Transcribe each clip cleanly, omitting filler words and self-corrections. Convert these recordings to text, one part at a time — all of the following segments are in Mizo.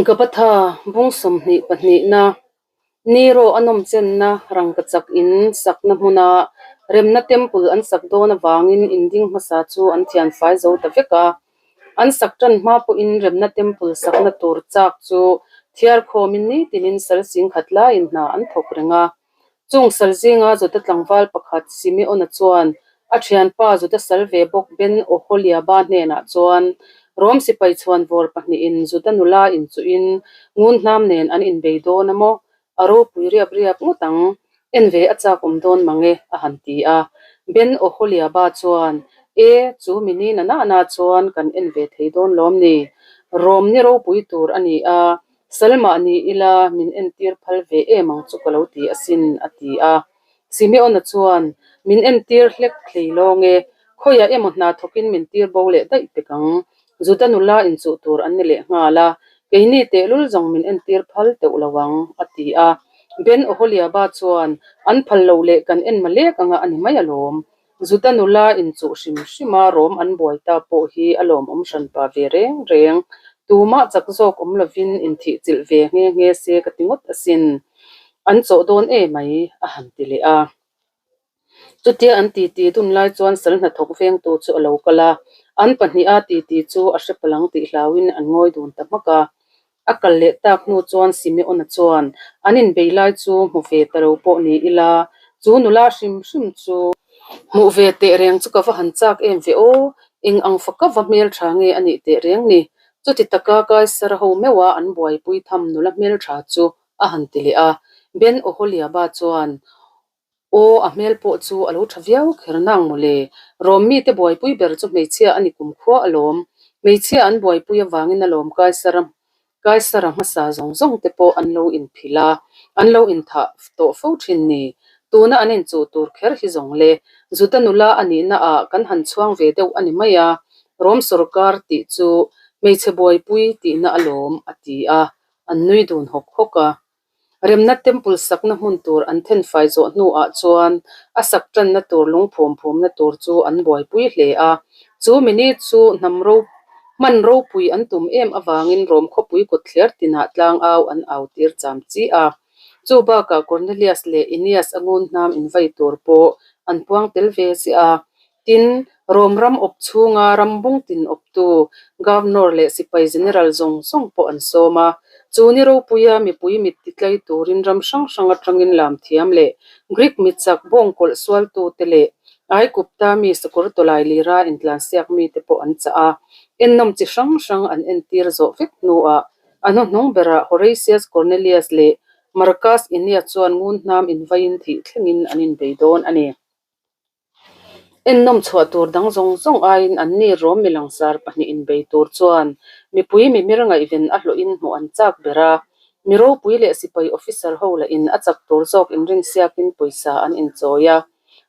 Gabatha bung 22na Nero a nawmchenna rangkachak in sakna hmuna remna temple an sak dawn avangin inding hmasa chu an thianfai zo ta vek a. An sak tan hma pawhin remna temple sakna tur chak chu thiar khawmin nitinin sal singkhat laiin hna an thawk reng a. Chung sal zinga Juda tlangval pakhat Simeona chuan a thianpa Juda sal ve bawk Ben Oholiaba hnenah chuan Rom sipai chhuan vawr pahnihin Juda nula inchuhin ngun hnam nen an inbei dawn a maw? A ropui riap riap ngawt ang. En ve a chak awm dawn mang e, a han ti a. Ben Oholiaba chuan, E, chu mi ni na nana chuan kan en ve thei dawn lawm ni? Rom ni ropui tur a ni a, Salmah ni ila min entir phal ve em ang chu ka lo ti asin, a ti a. Simeona chuan, Min entir hlek hlei lawng e, khawiah emaw hna thawkin min tir bo leh daih pek ang. Juda nula inchuh tur an ni leh nghal a, keini tehlul zawng min entir phal teuh lo ang, a ti a. Ben Oholiaba chuan, An phal loh leh kan en malek anga a ni mai alawm. Juda nula inchuh hrim hrim a rawm an buai ta pawh hi a lawmawm hranpa ve reng reng. Tumah chak zawk awm lovin inthih chilh ve nghe nghe se ka ti ngawt asin. An chawh dawn e mai, a han ti leh a. Chutia an titi dun lai chuan sal hnathawk vengtu chu a lo kal a, an pahniha titi chu a hre palang tih hlauhin an ngawi dun ta hmak a. A kal leh tak hnu chuan Simeona chuan an inbei lai chu hmu ve ta lo pawh ni ila, chu nula hrim hrim chu hmuh ve teh reng chu ka va han chak em ve aw, eng ang faka va hmeltha nge a nih teh reng ni? Chuti taka Kaisara ho meuha an buaipui tham nula hmeltha chu a han ti leh a. Ben Oholiaba chuan Aw, a hmel pawh chu a lo tha viau kher nang mawle. Rawm mite buaipui ber chu hmeichhia a ni kumkhua alawm. Hmeichhia an buaipui avangin alawm Kaisara Kaisara hmasa zawng zawng te pawh an lo inphil a, an lo inthah tawh fo thin ni. Tuna an inchuh tur kher hi zawng le. Juda nula a nihna ah kan han chhuang ve deuh a ni mai a, Rom sawrkar tih chu hmeichhe buaipui tihna alawm, a ti a, an nui dun hawk hawk a. Remna Temple sakna hmun tur an thenfai zawh hnuah chuan a sak tanna tur lungphum phumna tur chu an buaipui hle a. Chu mini chu hnam ro hman ropui an tum em avangin Rom khawpui kawtthler tinah tlangau an au tir cham chi a. Chu bakah Cornelius leh Aeneas a ngun hnam invai tur pawh an puang tel ve ziah a. Tin, Rom ram awp chhunga ram bung tin awptu, Governor leh sipai General zawng zawng pawh an sawm a. Chu ni ropuia mipui mit titlai turin ram hrang hrang atangin lam thiam leh Greek mitchak bawngkawlh sualtute leh Aikupta mi sakawr tawlai lira intlansiak mite pawh an chah a. Ennawm chi hrang hrang an entir zawh vek hnuah a hnuhnung berah Horatius Cornelius leh Marcus Aeneas chuan ngun hnam invaiin thih thlengin an inbei dawn a ni. Ennawm chhuah tur dang zawng zawng aiin anni rawm mi langsar pahnih inbei tur chuan mipui mimir ngaihven a hlawhin hmuh an chak ber a. Mi ropui leh sipai officer ho lahin a chak tur zawk inrinsiakin pawisa an inchawi a.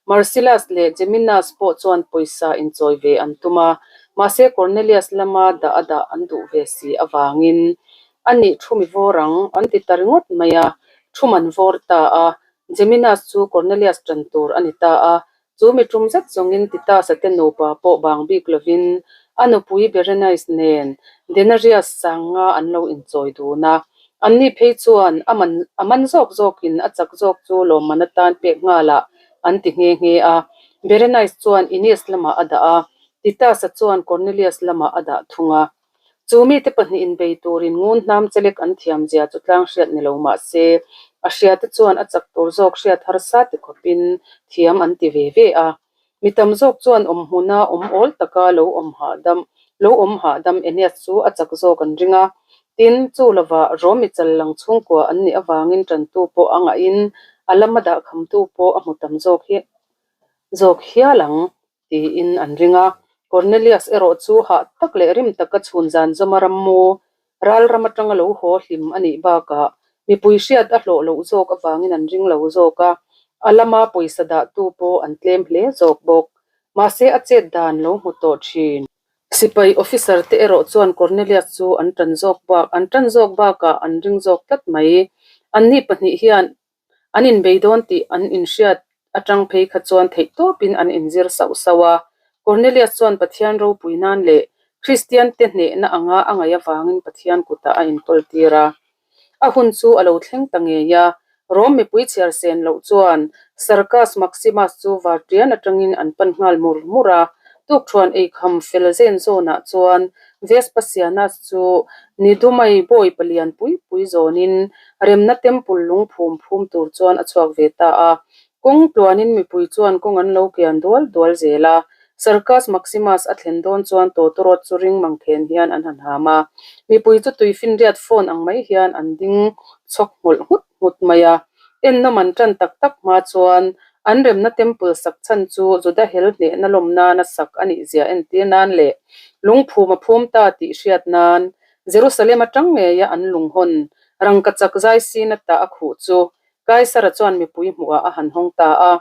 Marcellus leh Geminus pawh chuan pawisa inchawi ve an tum a, mahse Cornelius lama dah a dah an duh ve si avangin a nih thu mi vawr ang an ti ta ringawt mai a, thu man vawr ta a. Geminas chu Cornelius ṭan tur a ni ta a, chu mi ṭum zet zawngin Titus-a te nupa pawh bang bik lovin a nupui Berenice nen Denarius sanga an lo inchawi dun a. Anni phei chuan a man a man zawk zawkin a chak zawk chu lawmman atan pek nghalah an ti nghe nghe a. Berenice chuan Aeneas lamah a dah a, Titus-a chuan Cornelius lamah a dah thung a. Chu mite pahnih inbei turin ngun hnam chelek an thiam zia chu tlang hriat ni lo mah se, a hriate chuan a chak tur zawk hriat harsa ti khawpin thiam an ti ve ve a. Mi tam zawk chuan awm hmuna awm awl taka lo awm hahdam lo awm hahdam Aeneas chu a chak zawk an ring a. Tin, chu lovah Rom-i chal lang chhungkua an nih avangin tantu pawh a ngahin a lama dahkhamtu pawh a hmu tam zawk hi zawk hial ang. tiin an ring a. Cornelius erawh chu hah tak leh rim taka chhun zan zawma rammu ral ram atanga lo haw hlim a nih bakah mipui hriat a hlawh loh zawk avangin an ring lo zawk a, a lama pawisa dahtu pawh an tlem hle zawk bawk. Mahse a chet dan lo hmu tawh thin. Sipai officer te erawh chuan Cornelius chu an tan zawk bak an tan zawk bakah an ring zawk tlat mai. Anni pahnih hian An inbei dawn tih an inhriat atang phei kha chuan theih tawpin an inzir sauh sauh a. Cornelius chuan Pathian ropui nan leh Kristiante hnehna anga a ngaih avangin Pathian kutah a inkawltir a. A hun chu a lo thleng ta ngei a, Rom mipui chhiar sen loh chuan Circus Maximus chu vartian atangin an pan nghal mur mur a. Tukṭhuan eikham fel zen zawnah chuan Vespasianus chu Nidumai bawi palian pui pui zawnin remna temple lungphum phum tur chuan a chhuak ve ta a. Kawng tluanin mipui chuan kawng an lo kian dual dual zel a. Circus Maximus a thlen dawn chuan tawtawrawt chu ring mang khen hian an han ham a. Mipui chu tuifinriat phone ang mai hian an ding chhawk nghawlh nghut nghut mai a. Ennawm an tan tak tak hma chuan an remna temple sak chhan chu Juda hel hnehna lawm nana sak a nih zia entir nan leh lungphum a phum ta tih hriat nan Jerusalem atang ngeia an lunghawn rangkachak zai sin ata a khuh chu Kaisara chuan mipui hmuhah a han hawng ta a,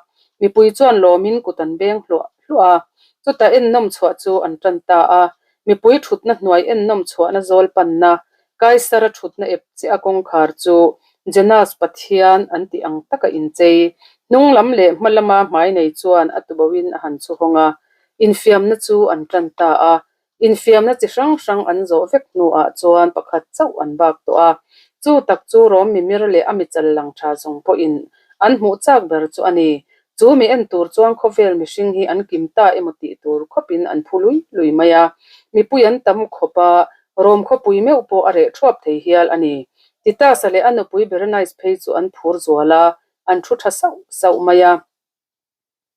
mipui chuan lawmin kut an beng hluah hluah a, chutah ennawm chhuah chu an tan ta a. Mipui thutna hnuai ennawm chhuahna zawl panna Kaisara thutna ep chiah a kawngkhar chu Janus pathian an tih ang taka inchei, hnung lam leh hma lama hmai nei chuan a tuboin a han chhuhawng a, infiamna chu an tan ta a. Infiamna chi hrang hrang an zawh vek hnuah chuan pakhat chauh an bak tawh a, chu tak chu Rom mimir leh a michal lang tha zawng pawhin an hmuh chak ber chu a ni. Chu mi en tur chuan khawvel mihring hi an kim ta emaw tih tur khawpin an phu lui lui mai a, mipui an tam khawp a, Rom khawpui meuh pawh a reh thuap thei hial a ni. Titus-a leh a nupui Berenice phei chu an phur zual a, an thu tha sauh sauh mai a.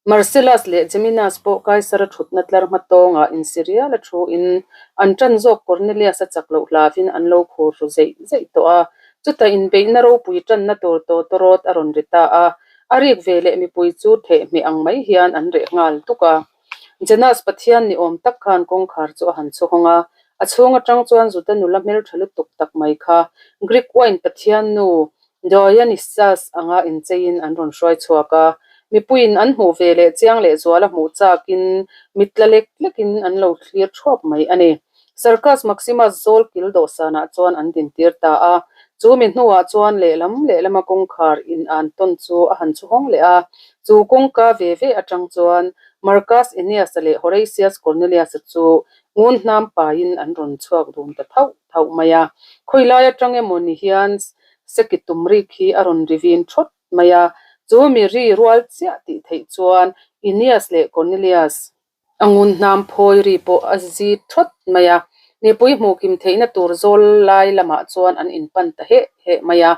Marcellus leh Geminus pawh Kaisara thutna tlar hma tawngah insirial a thuin an tan zawk Cornelius a chak loh hlauhin an lo khur hru zeih zeih tawh a. Chutah inbeihna ropui tanna tur tawtawrawt a rawn ri ta a, a rik ve leh mipui chu thehmeh ang mai hian an reh nghal tuk a. Janus Pathian ni awm tak khan kawngkhar chu a han chhuhawng a, a chhung atang chuan Juda nula hmeltha lutuk tak mai kha Greek wine Pathian nu Dionysus anga incheiin an rawn hruai chhuak a, mipuiin an hmuh ve leh chiang leh zuala hmuh chakin mit tla lek lekin an lo thlir thuap mai a ni. Circus Maximus zawl kil dawhsanah chuan an dintir ta a, chu mi hnuah chuan lehlam lehlama kawngkhar in an tawn chu a han chhuhawng leh a, chu kawngka ve ve atang chuan Marcus Aeneas-a leh Horatius Cornelius-a chu ngun hnam paiin an rawn chhuak dun ta thauh thauh mai a. Khawilai atang emaw ni hian seki tum rik hi a rawn ri vin thawt mai a, chu mi ri rual chiah tih theih chuan Aeneas leh Cornelius A ngun hnam phawi ri pawh a zi thawt mai a, mipui hmuh kim theihna tur zawl lai lamah chuan an inpan ta heh heh mai a.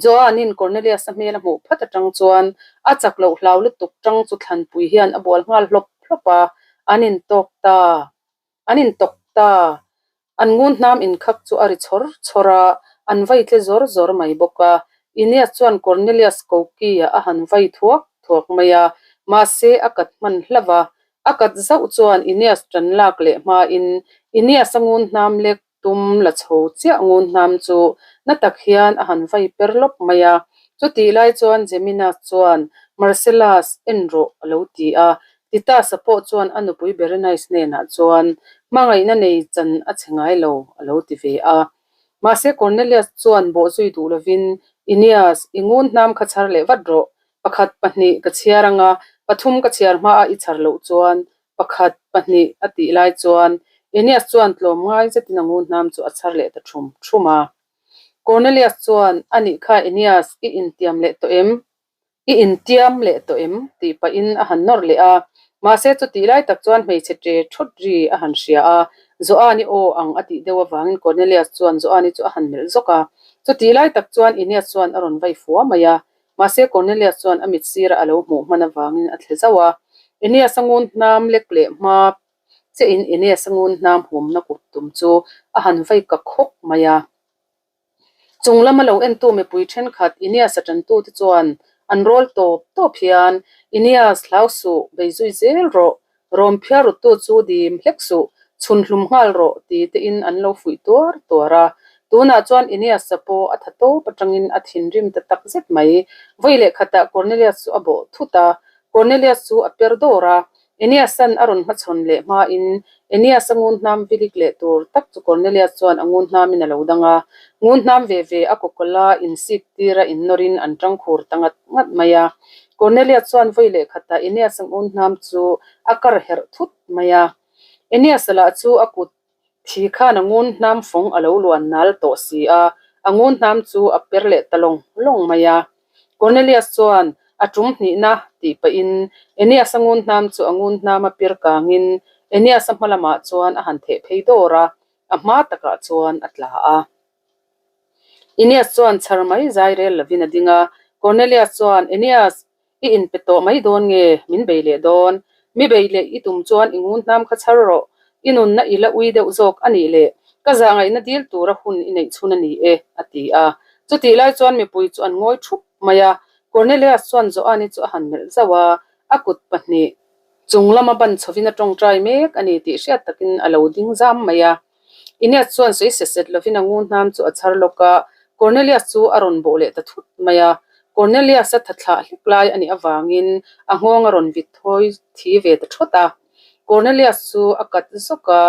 Joan-in Cornelius-a hmel a hmuh phat atang chuan a chak loh hlau lutuk tang chu thlanpui hian a bual nghal hlawp hlawp a, an intawk ta, an intawk ta. An ngun hnam inkhak chu a ri chhawr chhawr a, an vai tle zawr zawr mai bawk a. Aeneas chuan Cornelius koki-ah a han vai thuak thuak mai a, mahse a kat hman hlauh a. A kat zauh chuan Aeneas tan lak leh hmain Aeneas-a ngun hnam lek tum la chho chiah ngun hnam chu na tak hian a han vai per lawp mai a. Chutih lai chuan Geminas chuan Marcellus en rawh a lo ti a, Titus-a pawh chuan a nupui Berenice hnenah chuan hmangaihna nei chan a che ngai lo a lo ti ve a. Mahse Cornelius chuan bawhzui duh lovin, Aeneas, i ngun hnam kha chhar leh vat rawh. Pakhat, pahnih ka chhiar anga, pathum ka chhiar hmaah i chhar loh chuan pakhat, pahnih a tih lai chuan Aeneas chuan tlawm ngai zetin a ngun hnam chu a chhar leh ta thum thum a. Cornelius chuan, A nih kha Aeneas, i intiam leh tawh em? I intiam leh tawh em? tih pahin a han nawr leh a. Mahse chutih lai tak chuan hmeichhe ṭe ṭhawt ri a han hria a, Joani aw ang a tih deuh avangin Cornelius chuan Joani chu a han melh zawk a. Chutih lai tak chuan Aeneas chuan a rawn vai fua mai a. Mahse Cornelius chuan a mit sirah a lo hmuh hman avangin a thle zauh a. Aeneas a ngun hnam lek leh hma chiahin Aeneas a ngun hnam humna kut tum chu a han vai ka khawk mai a. Chung lama lo entu mipui thenkhat Aeneas-a tantute chuan an rawl tawp tawp hian, Aeneas, hlau suh, bei zui zel rawh, rawm phiar ruttu chu dim hlek suh, chhun hlum nghal rawh ti tein an lo fuih tuar tuar a. Tunah chuan Aeneas-a pawh a tha tawp atangin a thinrim ta tak zet mai. Vawi leh khatah Cornelius chu a bawh thut a, Cornelius chu a per dawr a, Aeneas-a'n a rawn hmachhawn leh hmain Aeneas-a ngun hnam vilik leh tur tak chu Cornelius chuan a ngun hnamin a lo dang a. Ngun hnam ve ve a kawkawla insik tira innawrin an tang khur ta ngat ngat mai a. Cornelius chuan vawi leh khatah Aeneas-a ngun hnam chu a kar herh thut mai a. Aeneas-a lah chu a kut. Thi khan a ngun hnam fawng a lo luan nal tawh si a, a ngun hnam chu a per leh ta lawng lawng mai a. Cornelius chuan a tum hnihna tih pahin Aeneas-a ngun hnam chu a ngun hnama pir kangin Aeneas-a hma lamah chuan a han theh phei dawr a, a hma takah chuan a tla a. Aeneas chuan chhar mai zai rel lovin a ding a, Cornelius chuan, Aeneas, i inpe tawh mai dawn nge min bei leh dawn? Mi bei leh i tum chuan i ngun hnam kha chhar rawh, i nunna i la ui deuh zawk a nih leh ka zahngaihna dil tura hun i neih chhun a ni e, a ti a. Chutih lai chuan mipui chu an ngawi thup mai a, Cornelius chuan Joani chu a han melh zauh a, a kut pahnih chung lama ban chhovin a tawngtai mek a ni tih hriat takin a lo ding zam mai a. Aeneas chuan sawi set set lovin a ngu hnam chu a chhar lawk a, Cornelius chu a rawn bawh leh ta thut mai a. Cornelius-a tha thlah hlek lai a nih avangin a nghawng a rawn vit thawi thi ve ta thawt a. Cornelius chu a kat zawk a,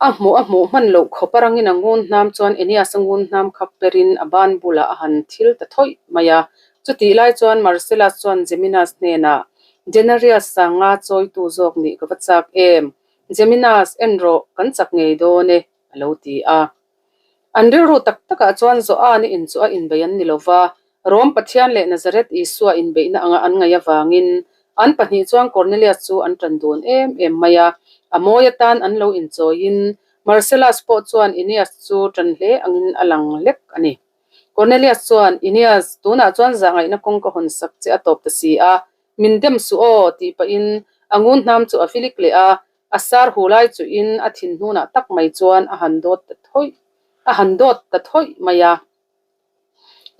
a hmuh a hmuh hman loh khawp a rangin a ngun hnam chuan Aeneas-a ngun hnam kha perin a ban bulah a han thil ta thawih mai a. Chutih lai chuan Marcellus chuan Geminus hnenah, Denarius sanga chawitu zawk nih ka va chak em? Geminas, en rawh, kan chak ngei dawn e, a lo ti a. An rilru tak takah chuan Joan-i in chu a inbei an ni lo va, Rom Pathian leh Nazareth Isua inbeihna anga an ngaih avangin an pahnih chuan Cornelius chu an ṭan dun em em mai a. A mawi atan an lo inchawiin Marcellus pawh chuan Aeneas chu ṭan hle angin a lang lek a ni. Cornelius chuan, Aeneas, tunah chuan zahngaihna kawng ka hawn sak che a tawp ta si a, Min dem suh aw, tih pahin a ngun hnam chu a filik leh a, a sar hu lai chuhin a thin hnunah tak mai chuan a han dawt ta thawih, a han dawt ta thawih mai a.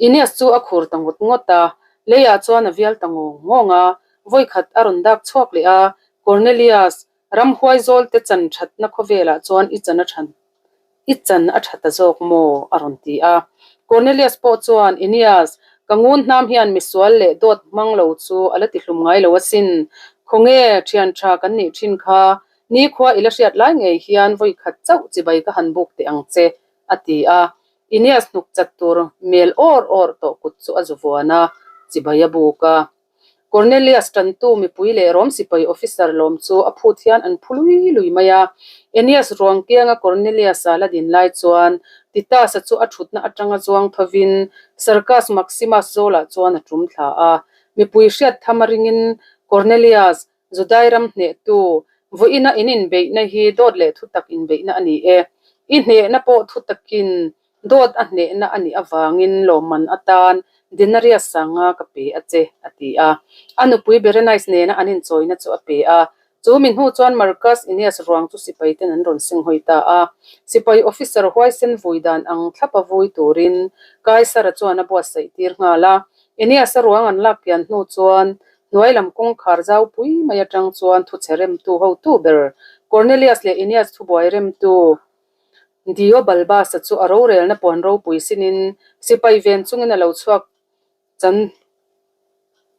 Ines chu a khur ta ngawt ngawt a, leiah chuan a vial ta ngawng ngawng a, vawikhat a rawn dak chhuak leh a, Cornelius, Ramhuai zawlte chan thatna khawvelah chuan i chan a than i chan a tha ta zawk maw? a rawn ti a. Cornelius pawh chuan, Aeneas, ka ngun hnam hian misual leh dawt hmang lo chu a la tihlum ngai lo asin. Khawnge, thian tha kan nih thin kha, nikhua i la hriat lai ngei hian vawi khat chauh chibai ka han buk teh ang che, a ti a. Aeneas hnuk chat tur mel awr awr tawh kut chu a zu vuan a, chibai a buk a. Cornelius tantu mipui leh Rom sipai officer lawm chu a phut hian an phu lui lui mai a. Aeneas ruang kianga Cornelius-a la din lai chuan Titus-a chu a thutna atanga zuang thovin Circus Maximus zawlah chuan a tum thla a. Mipui hriat tham a ringin Cornelius, Judai ram hnehtu, vawiina in inbeihna hi dawt leh thutak inbeihna a ni e. I hnehna pawh thutakin Dawt a hnehna a nih avangin lawmman atan denarius sanga ka pe a che, a ti a. A nupui Berenice nena an inchawina chu a pe a. Chu mi hnu chuan Marcus Aeneas ruang chu sipai ten an rawn senghawi ta a. Sipai officer huaisen vui dan ang thlapa vui turin Kaisara chuan a buatsaih tir nghal a. Aeneas-a ruang an lak kian hnu chuan hnuai lam kawngkhar zaupui mai atang chuan thuchhe remtu hotu ber Cornelius leh Aeneas thubuai remtu Dio Balbasa chu a rorelna puan ropui sinin sipai ven chungin a lo chhuak chan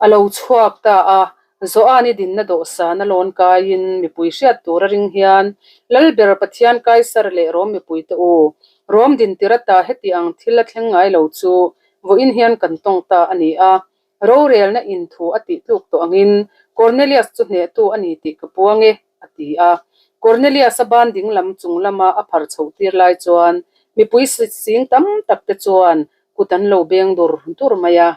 a lo chhuak ta a. Joani dinna dawhsan a lawn kaiin mipui hriat tur a ring hian Lalber Pathian Kaisar leh Rom mipuite u, Rom dintir ata heti ang thil a thleng ngai lo chu vawiin hian kan tawng ta a ni a. Rorelna in thu a tih tluk tawh angin Cornelius chu hnehtu a ni tih ka puang e, a ti a. Cornelius-a ban ding lam chung lama a phar chhoh tir lai chuan mipui sing tam tak te chuan kut an lo beng dur dur mai a.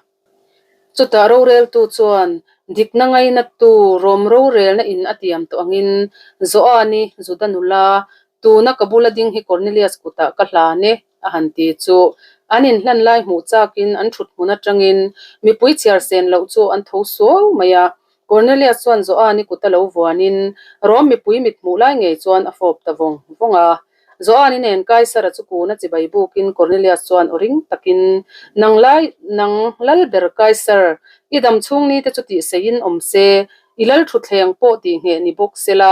Chutah roreltu chuan dikna ngainattu Rom rorelna in a tiam tawh angin Joani Juda nula tuna ka bula ding hi Cornelius kutah ka hlan e, a han ti chu an inhlan lai hmuh chakin an thut hmun atangin mipui chhiar sen loh chu an tho suau mai a. Cornelius chuan Joani kut a lo vuanin Rom mipui mit hmuh lai ngei chuan a fawp ta vawng vawng a. Joani nen Kaisara chu kun a chibai bukin Cornelius chuan aw ring takin, Nang lai, nang lalber Kaisar, i dam chhung ni te chu tihseiin awm se, i lal thutthleng pawh tihngheh ni bawk sela,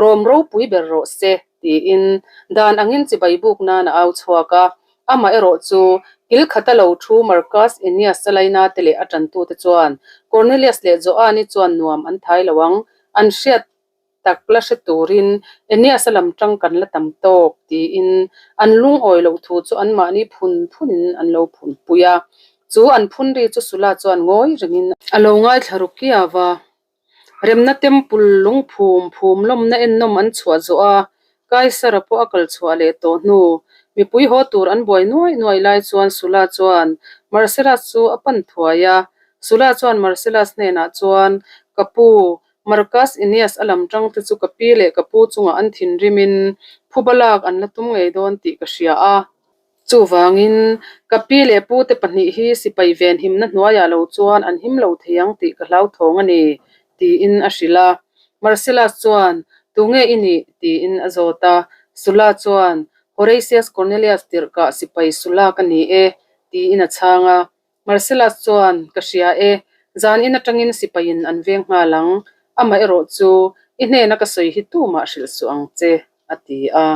Rom ropui ber rawh se. tiin dan angin chibai buk nan a au chhuak a. Amah erawh chu kil khata lo thu Marcus Aeneas a laina te leh a tantute chuan Cornelius leh Joani chuan nuam an thai lo ang, an hriat tak la hre turin Aeneas a lam tang kan la tam tawk tiin an lungawi loh thu chu anmahni phun phunin an lo phunpui a. Chu an phun ri chu Sula chuan ngawi rengin a lo ngaithla ru kiau a. Remna Temple lungphum phum lawmna ennawm an chhuah zawh a, Kaisara pawh a kal chhuah leh tawh hnu, mipui haw tur an buai nuai nuai lai chuan Sulla chuan Marcellus chu a pan thuai a. Sulla chuan Marcellus hnenah chuan, Ka pu, Marcus Aeneas a lam tang te chu ka pi leh ka pu chungah an thinrimin phuba lak an la tum ngei dawn tih ka hria a. Chuvangin, ka pi leh pu te pahnih hi sipai venhimna hnuaiah lo chuan an him lo thei ang tih ka hlauthawng a ni, tiin a hrilh a. Marcellus chuan, Tunge i nih? tiin a zawt a. Sulla chuan, Horatius Cornelius tirhkah sipai Sulla ka ni e, tiin a chhang a. Marcellus chuan, Ka hria e, zan in atangin sipaiin an veng nghal ang, amaherawh chu i hnena ka sawi hi tumah hrilh suh ang che, a ti a.